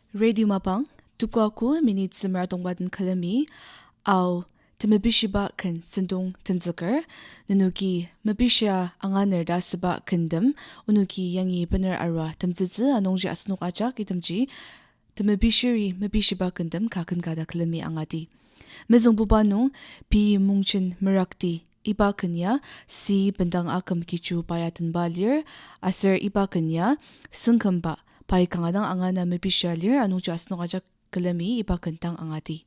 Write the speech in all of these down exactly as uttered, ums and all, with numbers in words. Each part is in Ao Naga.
Radio mapang, tuku aku minute semer atongba den külemi, ao, temepishiba ken sentong tenzüker, nenoki mepishia anganer ta asüba kentem, onoki yangi bener arua temtsütsü anungji asenok ajak itemji, temepishiri mepishiba kentem ka ken ka ta külemi angati. Mezüngbuba nung P Mongchen Merakti, iba ken ya C Bendang Aküm Kiju pa ya tenba lir, aser iba ken ya Sengkümba pai kanga dang angana mepishia lir, anungji asenok ajak külemi iba ken dang angati.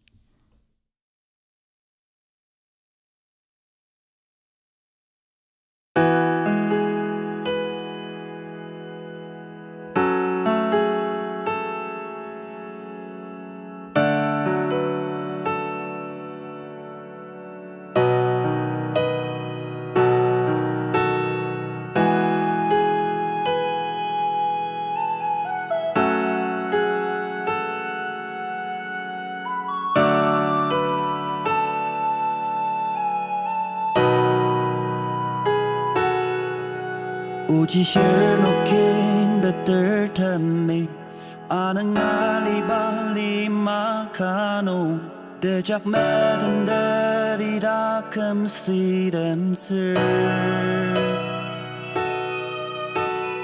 Ochi shirnoki beter temi, anang aliba lima kanu, tejak medenderi taküm sidemtsür.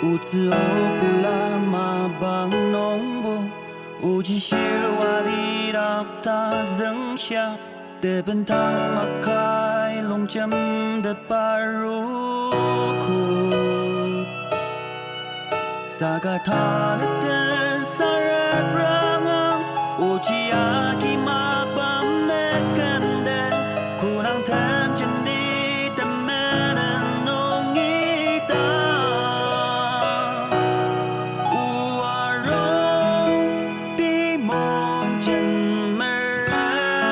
Otsü okula mapang nungbo, ochi shirwari dak tazüngshia, teben tang makai longjem teparuko. Saka tanü tensarep rangang, ochi agi mapang mekümtet, kunang temjeni temenen nungi ta. O arung P Mongchen Merakti,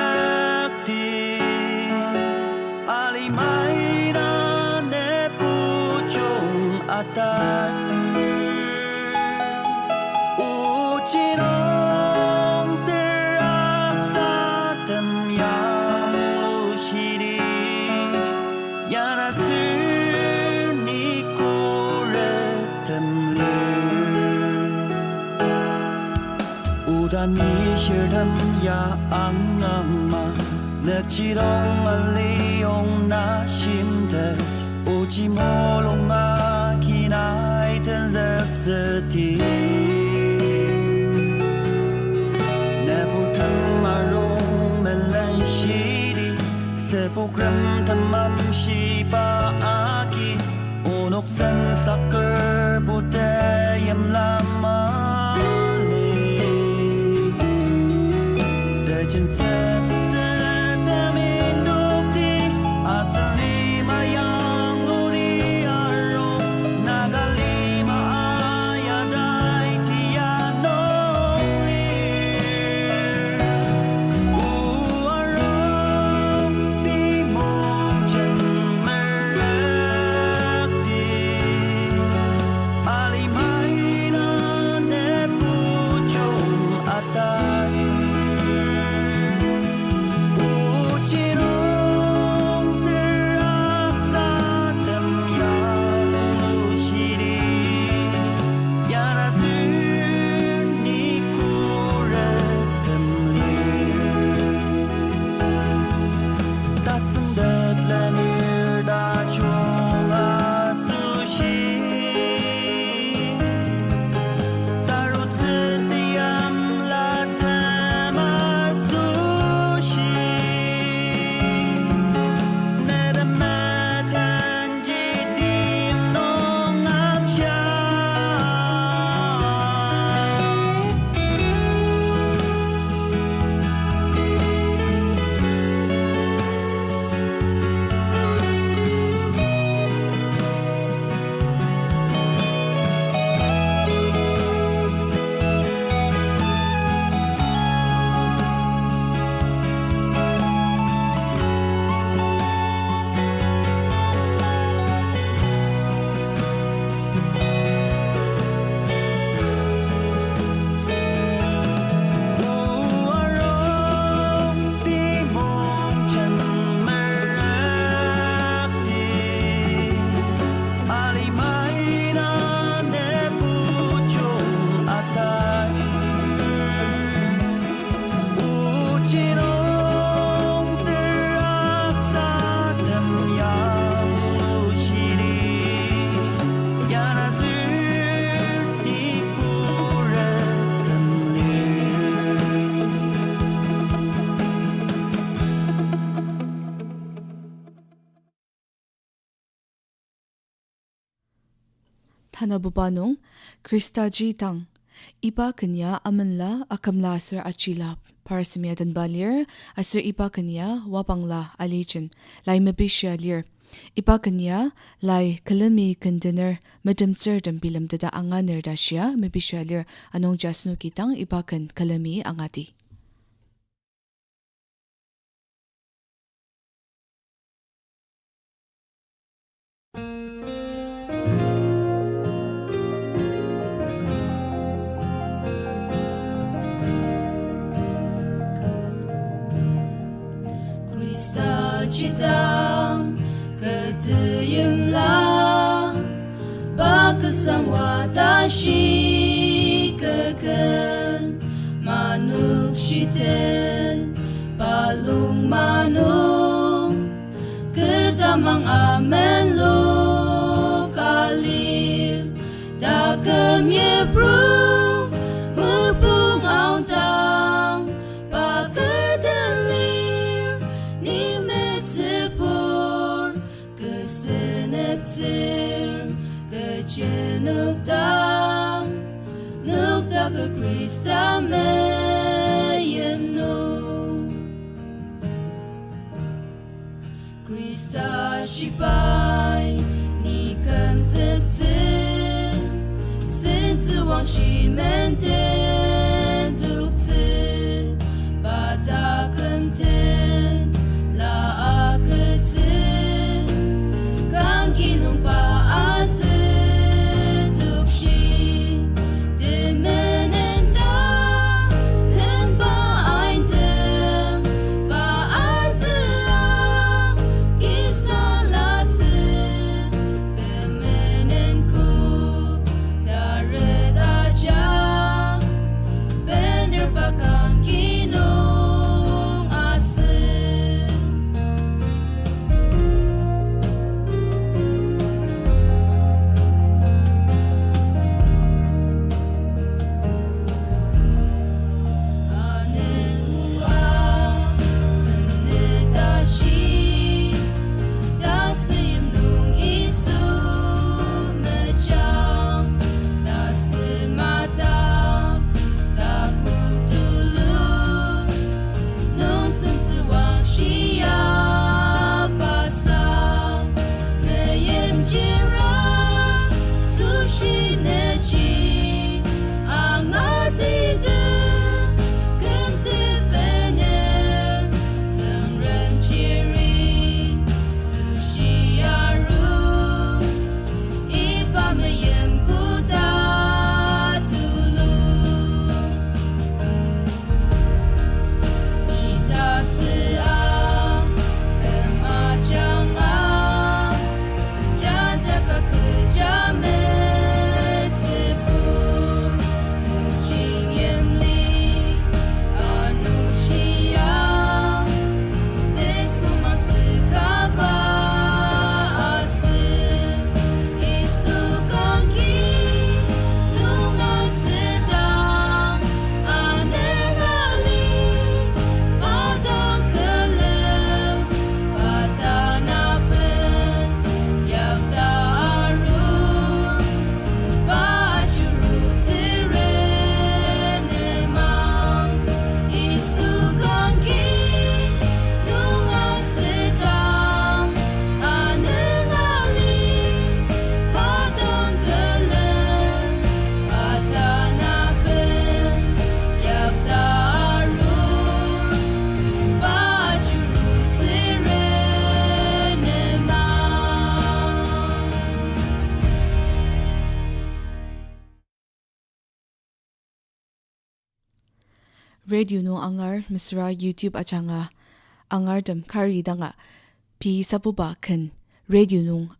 alimai na ne pujung atar. Ochi nung teraksatem yanglu shiri, yana sür ni kuretem lir. Oda ni shirtem ya angama, nükjidong aliyong na shimtet, ochi mulung agi nai tenzüktsüti. Nüburtem arung melen shiri, sepokrem temamshiba agi, onok sensaker putetem yimla mali. Tejen sepuktsü temindokti, asen lima yanglu ni arung, Naga lima aya daiti ya nung lir. O arung P Mongchen Merakti, Tanabuba nung, Khristaji dang, iba ken ya amenla, akümla aser ajila par semia tenba lir, aser iba ken ya wapangla alijen, lai mepishia lir. Iba ken ya, lai külemi kendener, metemtsürtem bilemteta anganer ta shia mepishia lir, anungji asenoki dang iba ken külemi angati. Khrista jidang kü teimla, pa küsangwa tashi kü ken, manuk shiten, pa lung manung, kü tamang amenlok alir, taküm yipru, mopung aodang, pa kü den lir, ni metsübur, kü seneptsür, kechi nokdak, nokdaker Khrista meim nung. Khrista shibai ni kümzüktsü, sentsüwangshi menden toktsü, pa taküm den la agütsü, kangki nung pa azü tokshi, temenen ta lenba aintem, pa azü a kisalatsü, kü menen ku taret ajak, bener pa kangki nung asü. Anenua semnetashi, tasü yimnung Yisu mejang, tasü madak, takok tulu, nung sentsüwangshia pasa, meimchira, sushineji, angatite, kümtepener, Tsüngrem chiri, sushi aru, iba meim koda tulu. Ni tasü a küm ajanga, jajaka kecha metsübur, mojing yimli anokshia, tesüngmangtsü kaba asü, Yisu kangki nung asüdang, anenga li, pa dang külem, pa tanaben, yakta arur, pa ajurutsüren nemang, Yisu kangki nung asüdang, anenga li, pa dang külem, pa tanaben, yakta arur, pa ajurutsüren nemang. Radio nung angar mesüra YouTube ajanga angartem kari danga pei sabuba ken radio nung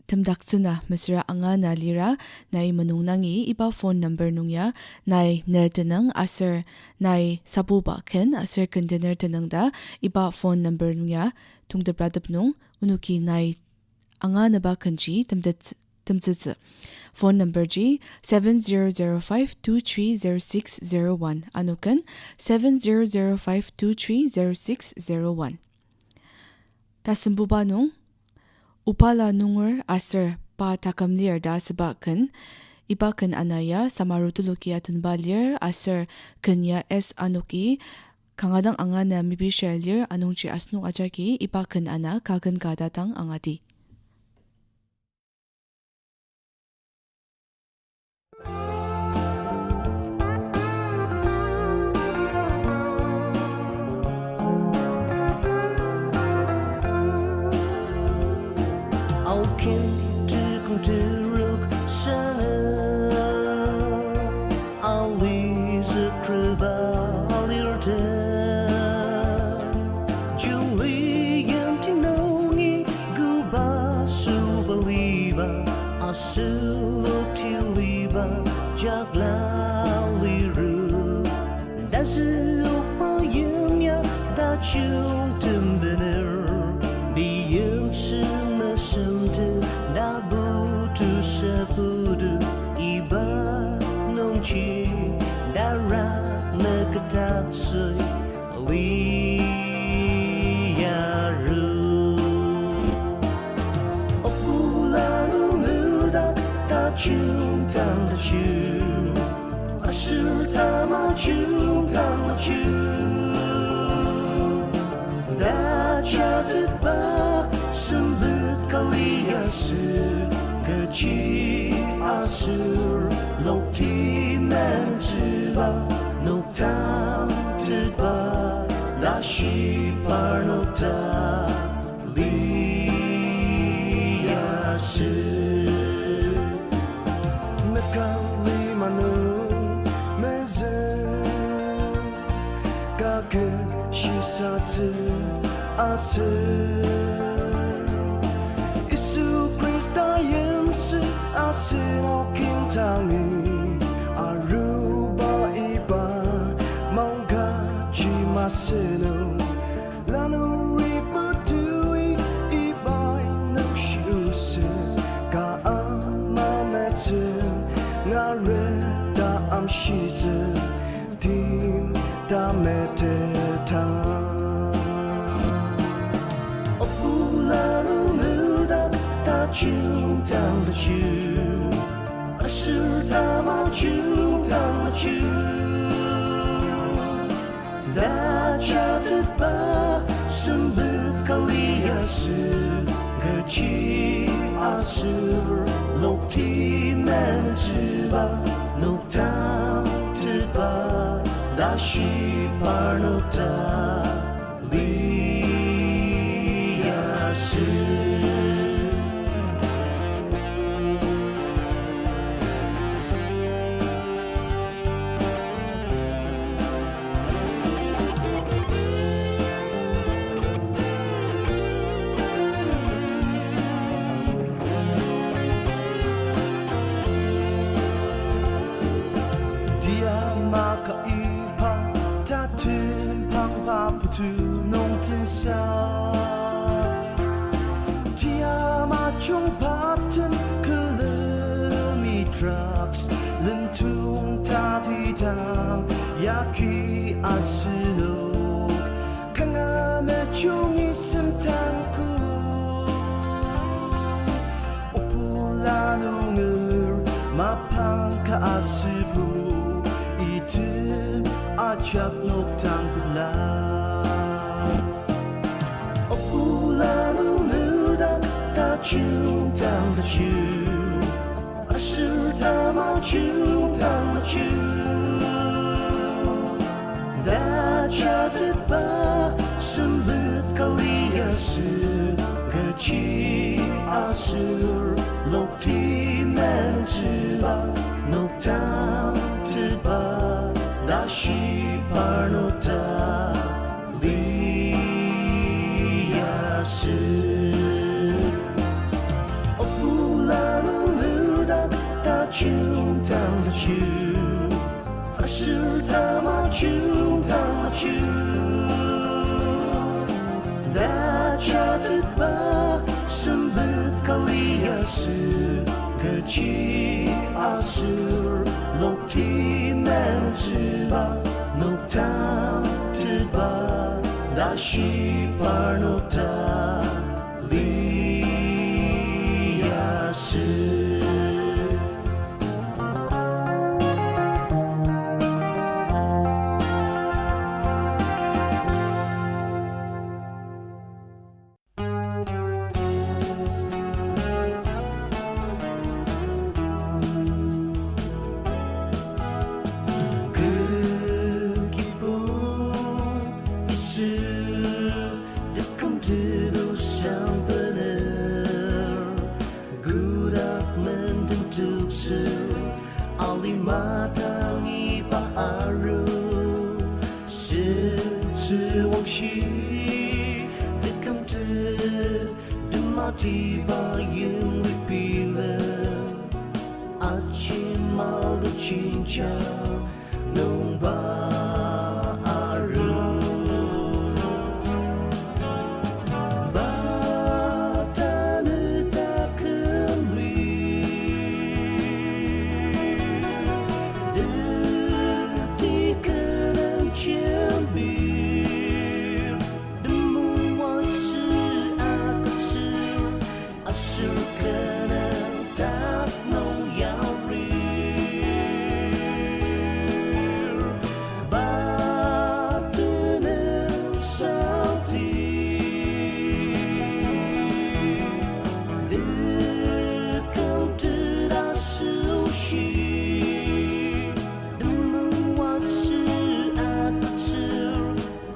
temdaktsüna mesüra angana lira, nai menung nangi iba phone number nung ya, nai ne tenüng aser nai sabuba ken aser kendener tenüng ta iba phone number nung ya tongtepratep nung onoki nai anganüba kenji temtet-, temtsütsü. Phone number ji seven zero zero five two three zero six zero one, anoken seven zero zero five two three zero six zero one. Tasembuba nung, Upala nunger aser pa taküm lir ta asüba ken. Iba ken ana ya Samaru tuluki atenba lir aser ken ya S. Anoki kanga dang angana mepishia lir anungji asenok ajaki iba ken ana ka ken ka ta dang angati. Aokin tekong terok sana, ali zükreba alirte. Juli yimti nungi kübok süba liba, aselok tiliba jakla liru. Tazüokba yimya tajungtem bener, biyimtsü mesemtem tabutu saputu, iba nungji tara meketaksü liyaru. Obula nung nuda tajungtem tajung, aser tamajung tamajung. Tajatetba sempet ka liasü, kechi aser lokti mentsüba, nokdang tetba tashi parnok ta liasü. Mekang lima nung mezüng, kaket shisatsü aser, Yisu Khrista yimsü asenok kintangi aruba iba maongkaji masü nung, lanuri petui ibai nung shiusü ka ama metsü, ngareta amshitsü tim ta metetang. Obula nung nuda tajungtem tajung, aser tamajung tamajung. Tajatetba sempet ka liasü, kechi aser lokti mentsüba, nokdang tetba tashi parnok ta liasü. Tia maka iba tatem pangba putu nung tensa, tia majungba den külemi drugs lentong tatidang yagi asenok kanga mejungi semtangko. Obula nunger mapang ka asübo, item ajak nokdang tepela. Obula nung nuda tajungtem tajung, aser tamajung tamajung. Tajatetba sempet ka liasü, kechi aser lokti mentsüba, nokdang tetba tashi parnok ta liasü. Obula nung nuda tajungtem tajung, aser tamajung tamajung. Tajatetba sempet ka liasü, kechi aser lokti mentsüba, nokdang tetba tashi parnok ta Matang iba aru, sentsü wangshi, tekümtet, tematiba yimli bilem, aji malu chinja, nungba aru. Ba tanü taküm lir, teti kü nung jembir, temung watsü agütsü, aser kü nung dak nung yarir. Ba tenüng sati, tekümtet asoshi, temung watsü agütsü,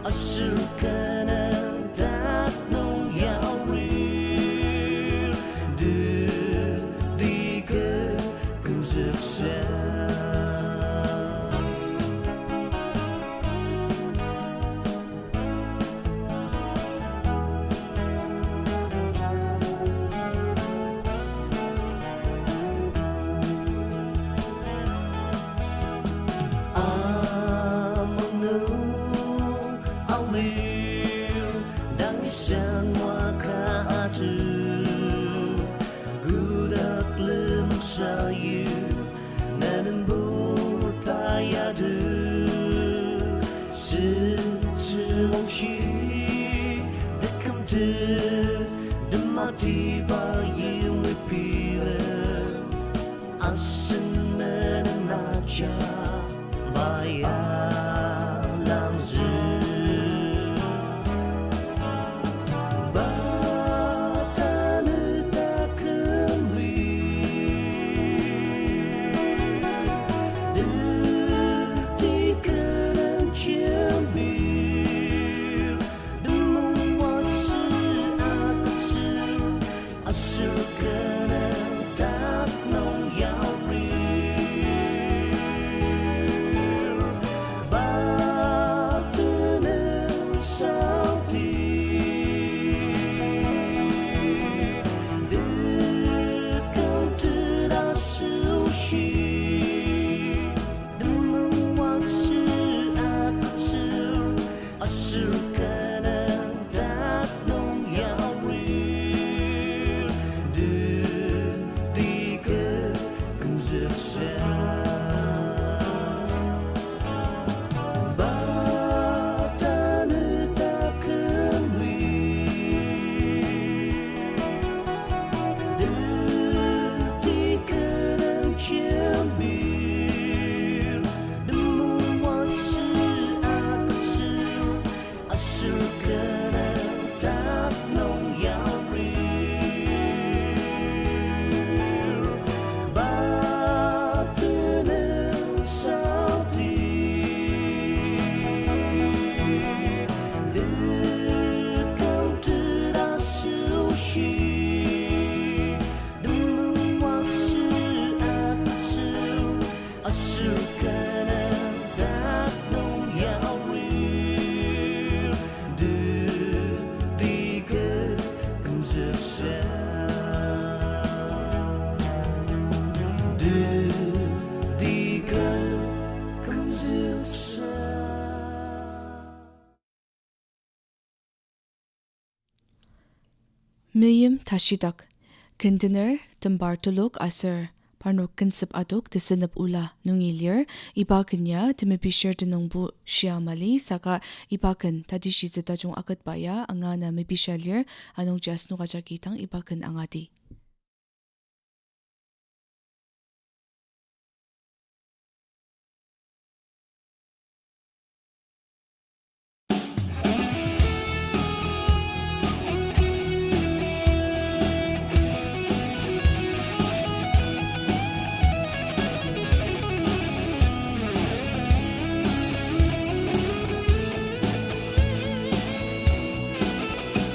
aser kü nung dak nung yarir, teti kü kümzüksa. Amanu alir, dangi sen waka atu, kotak lemsayu, nenembo tayatu, sentsü wangshi, tekümtet, tematiba yimli bilem, asen menen aja, ba ya langzü. Ba tanü taküm lir, teti kü nung jembir, temung watsü agütsü, aser kü nung dak nung yarir. Ba tenüng sati, tekümtet asoshi, temung watsü agütsü, aser kü nung dak nung yarir, teti kü kümzüksa. Ba tanü taküm lir, teti kü nung jembir, temung watsü agütsü, aser kü nung dak nung yarir. Ba tenüng sati, tekümtet asoshi, temung watsü agütsü, aser kü nung dak nung yarir, teti kü kümzüksa. Teti kü kümzüksa. Meim tashidak. Kendener tembar telok aser parnok kensep adok tesünep ola nungi lir, iba ken ya temepishir tenüngbo shia mali saka iba ken tatishitsü tajung aketba ya anga na mepisha lir, anungji asenok ajaki dang iba ken angati.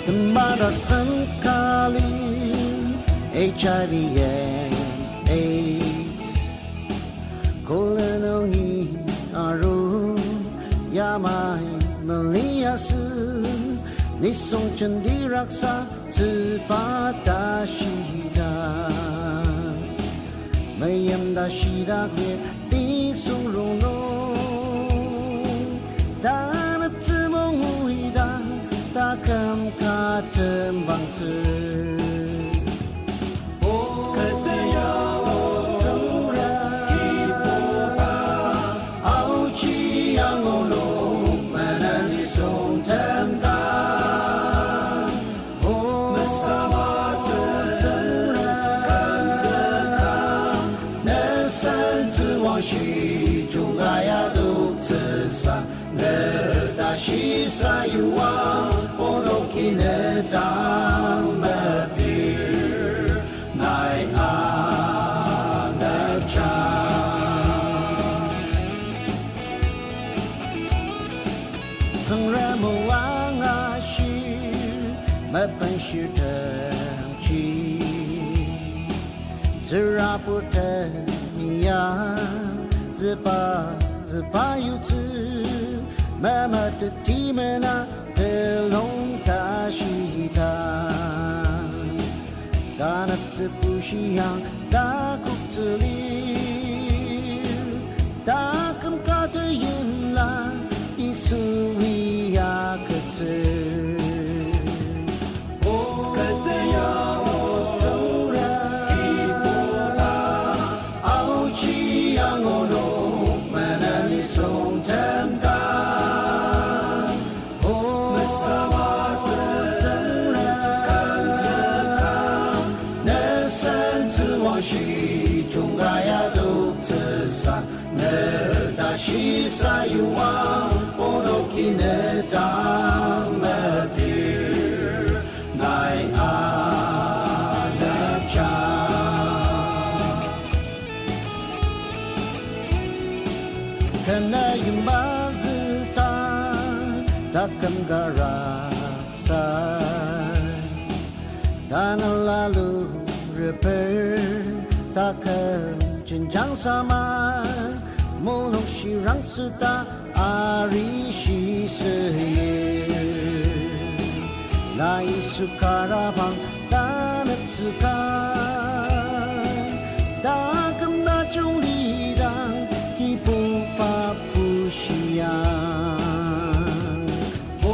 Temata sengkali H I V and AIDS. Kuli nungi aru yamai meliasü, nisung jenti raksatsüba tashidak. Meim tashidak lir nisung rongnung, taneptsü mongui dang taküm ka tembangtsü. O kü teyabo Tsüngrem, Kibuba, aochi angu nung menen nisung temdang. O mesamatsü Tsüngrem, kümzüka ne sen tsüwangshi jungka ya adoktsüsa, ne tashi sayuang onoki ne dang mepir nai anepja. Tsüngrem o angashir, mepenshirtemji, tsürabur teni ya, züba, züba yutsü, memeteti mena telung tashidang. Taneptsü bushiang takoktsü lir, taküm ka teyimla Yisui agütsür. O kü teyabo Tsüngrem, Kibuba, aochi angu nung menen nisung temdang. O mesamatsü Tsüngrem, kümzüka ne sen tsüwangshi jungka ya adoktsüsa, ne tashi sayuang onoki ne dang mepir nai anepja. Kena yimazüta taküm ka raksa, tanela lureper taküm jenjang samar, mulung shirang süta arishi süyir. Na Yisu karabang taneptsüka, taküm tajung lidang Kibuba bushiang. O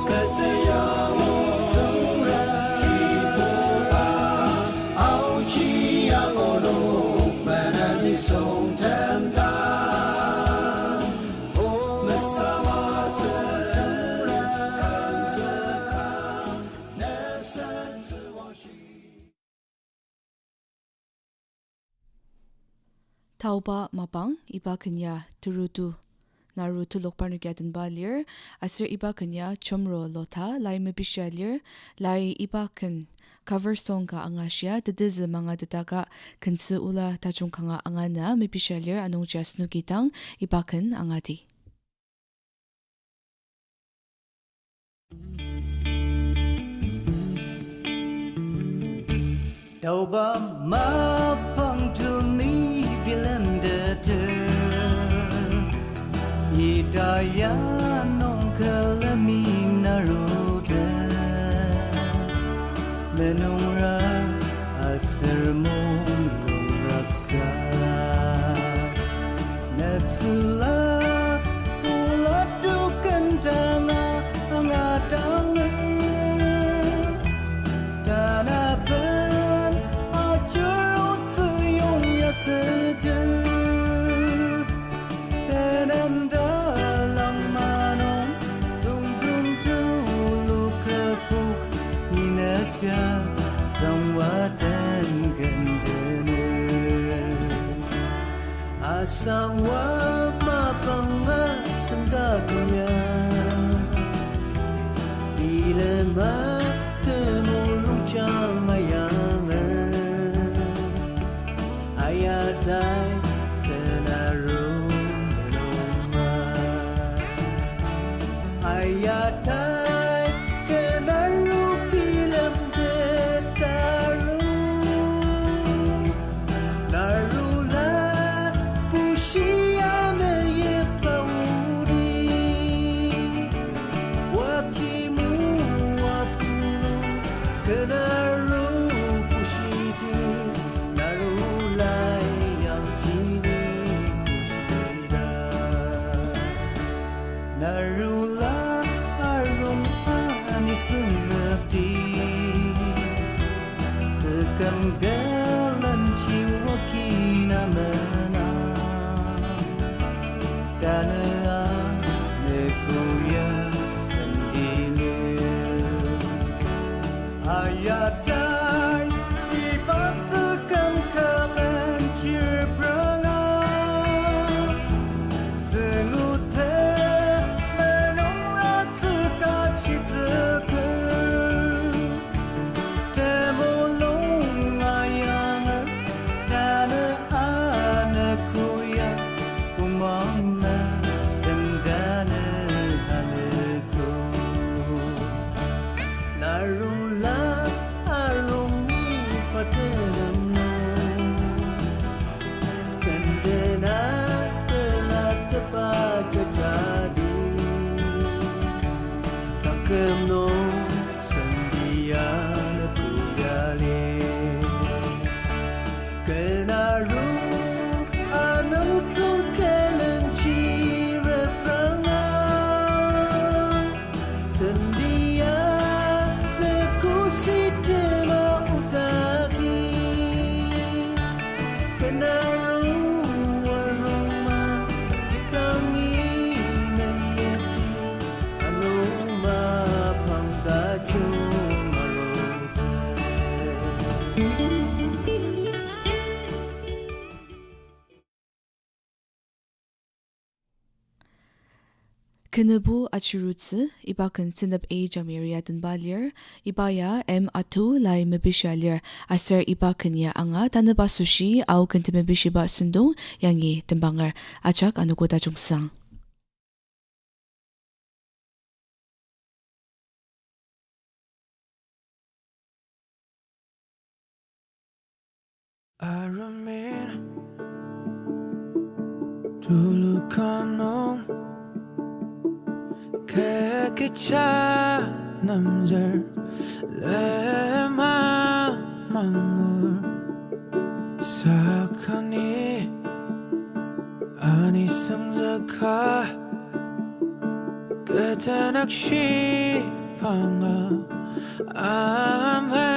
kü teyabo Tsüngrem, Kibuba, aochi angu nung menen nisung temdang. O mesamatsü Tsüngrem, kümzüka ne sen tsüwangshi. Taoba mapang iba ken ya terutu, naru telok parnoki atenba lir, aser iba ken ya Chomro Lotha lai mepishia lir, lai iba ken cover song ka angashia, tetezü mangatetaka, kentsü ola tajung kanga angana mepishia lir, anungji asenoki dang iba ken angadi. Taoba mapang tuni bilemteter, ita ya nung külemi naruter, menungra aser mulung raksa. Netsüla ola tukentanga angatalu, tanaben ajuru tsüyong yasüter. Tenenda langma nung süngdong tulu kübok ni necha sangwa den kendener. Asangwa mapang asem taküm ya, bilema temulung jang ayanger. Ayatai ken aru melunga. Ayatai ken aru bilemtet aru. Narula bushi Küm nung senti anogo ya lir. Kenaru anungtsüng külen chi repranga. Senti anogo shitema odagi. Kenaru arungma kidangi meyipti, ano mapang tajung arutsü. Kenübo achirutsü, iba ken Tsünep A Jamiri atenba lir, iba ya M Atu Lai mepishia lir, aser iba ken ya anga tanüba asoshi Ao ken temepishiba sentong yangi tembanger. Ajak anogo tajung sang. Arumin tulu ka nung, kü kecha nemzür lema mangur, sakani ani sangzüka, kü tenük shibanga ama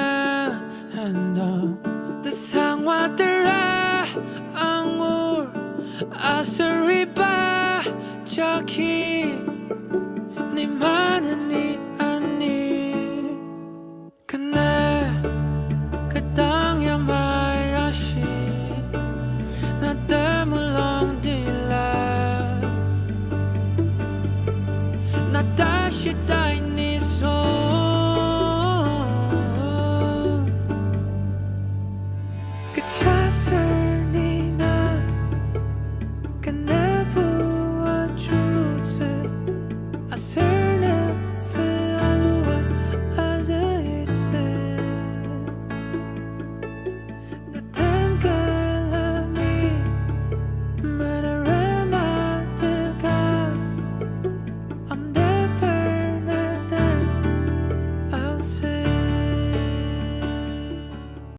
endang. Tesangwa tera angur aser iba jagi, ni maneni